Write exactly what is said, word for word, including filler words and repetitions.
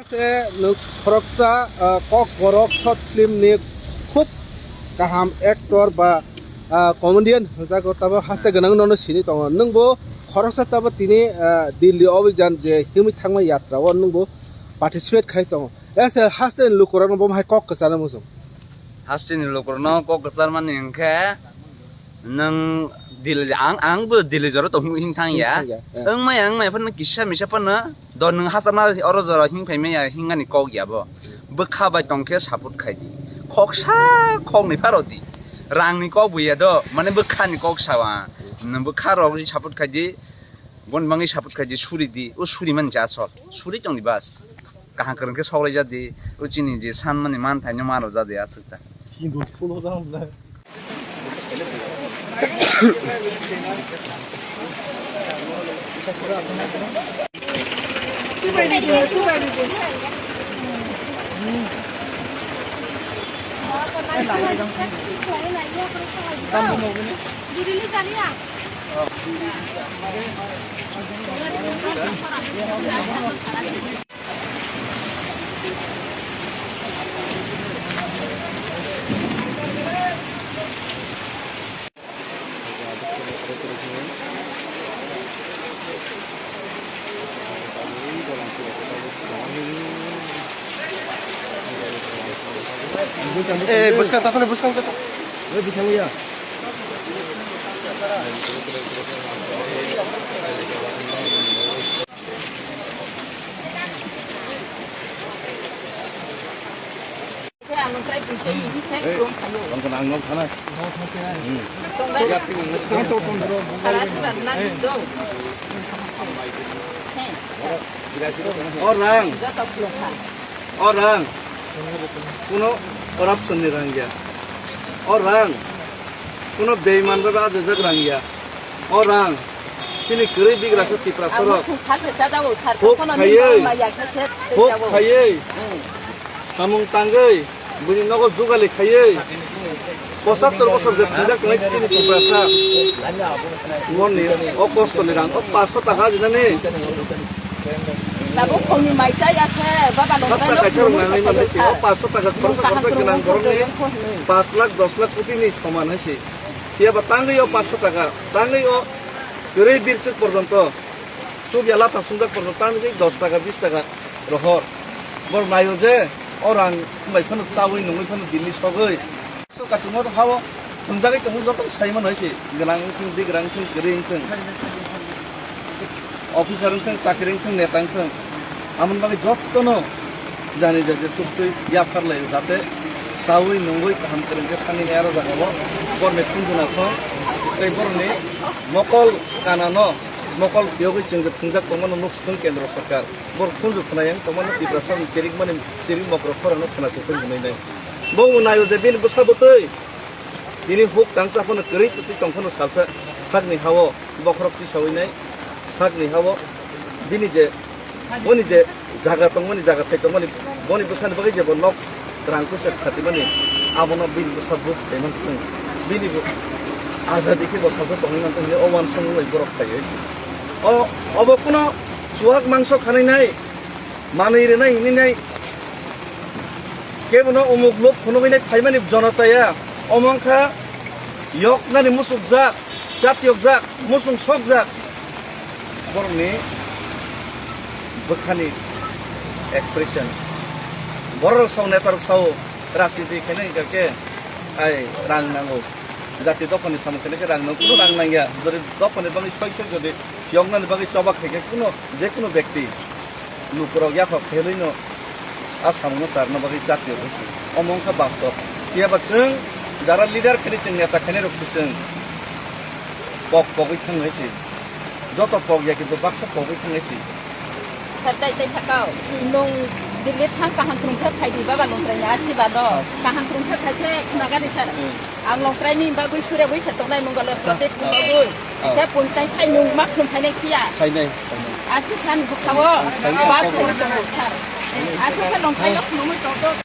Se nwng khoroksa, ah, kokborok short film ni khub kaham actor ba, ah, comedian hwnjago, tabo haste gwnang nono sini tongo. Nwngbo khoroksa tabo tini, ah, Delhi obijan je himwi thangma yatra o nwngbo participate khai tongo. Ese haste ni lukurokno bo hai kok kwchana muchung. Hasteni lukurokno kok kwcharmani hwnkhe nwng Delhi, ang, ang bo Delhi jora tong hing thang ya. Hing thang ya, ya. Wng maya, wng maya phano kisa misa phano do nwng hachama oro jora hing phai maya hingani kok ya bo. Bwkha bai tong khe support khai di. Khoksa khoknwi pharo di. Rangni kok bo ya do, mane bwkhani kok sawa. Nwng bwkha rok support khai di. Bon bangwi support khai di, suri di, o suri man ja sol. Suri tong di bas. Kaham kwrwng khe soklai ja di, o chini je san mani man thai no maro ja di aswk ta. Eh, bwskang takhwlai, bwskang takhwlai. Eh, bwskang ya. O rang. O rang. Kuno corruption ni rang ya. O rang. Kuno beiman bai ajajak rang ya. O rang. Chini kwrwi bigrasa Tiprasa rok. Huk khaiwi. Huk khaiwi. Samung tangwi, buini nogo jugali khaiwi, pochattor bosor je thwngjak tongnai chini Tiprasa, boni o kostoni rang, o paanch sho taka ajinani. Tabuk khongni mai chaya se, baba nong hapta kaisa rok nangwi manwi se, o paanch sho taka khoroksa khoroksa gwnang borokni paanch lakh, dos lakh kotini soman hai se. Phiya ba tangwi o paanch sho taka, tangwi o kwrwi birchuk porjonto. Chukya lata sungjak porno tangwi dos taka, bis taka rohor. Bor naio je o rang bai phano chawi nungwi phano Delhi sogwi. Su kasingmo hao thwngjagwi tongo joto sai mano hai se. Gwnang wngthung, bigrang wngthung, kwrwi wngthung. Officer wngthung, chakri wngthung, neta wngthung. Amoni bagwi jottono jani je je chuktwi yaphar lai jate chawi nungwi kaham kwrwng khe thangwi nai aro jagao. Borni khunju nathok tei borni mokol kanano. Mokol phiyogwi chwng je thwngjak tongmano nuk swthwng kendro sorkar. Bor khunju khwnayang tongmano Tiprasa ni cherikmani cherik mokro khorano khwna se phunjwnai nai. Bo bo naio je bini bwsa bwtwi. Bini huk tangsa phano kwrwi twtwi tong phano salsa sakni hao bokhorok tisawi nai. Sakni hao bini je Boni je jaga tongmani, jaga thai tongmani, boni bwsani bagwi je bo nok rang kusa khatimani, abono bini bwsa buk thaiman thung, bini bo azadi khe bo sajo tongwi man thung hinwi o uansukmung bai borok khlaiwi se. O, obo kuno chuak mangso khanai nai, manwi rwnai hinwi nai, kebono umuk luk phunugwi nai phaimani jonotaya, omo wngkha yoknani musukjak. Chatiyokjak, musung sokjak, borokni bwkhani expression. Borok rok sao, neta rok sao, rajniti khaina hingka khe, ai, rang nango. Jati dophani samung khaina khe rang nango, kunu rang nangya. Jodi dophani bagwi soi soi jodi yoknani bagwi choba khaikhe, kunu, je kunu bekti. Lukurok yaphak phelwino a samungno charna bagwi chatio hwnsi. Omo wngkha bastob. Phiyaba chwng jara leader khaini chwng neta khainai rok se chwng pok pogwi thang hai se. Joto pok ya kintu baksa pogwi thang hai se. Satai tai sakao, nung Delhi thang kaham krungsa phaidi baba nung traini asibado. Kaham krungsa phaikhe khunagani sar. Hmm. Ang longtraini bagwi sure bwi se tongnai mungalo sote phunogwi. Oh. Khe puntai thai nung mak khum phainai phiya. Phainai, phainai. Aswk khe ani bwkhao. Phainai. Bak khaiwi tongo sir. Aswk khe longtraino khumui tongkho.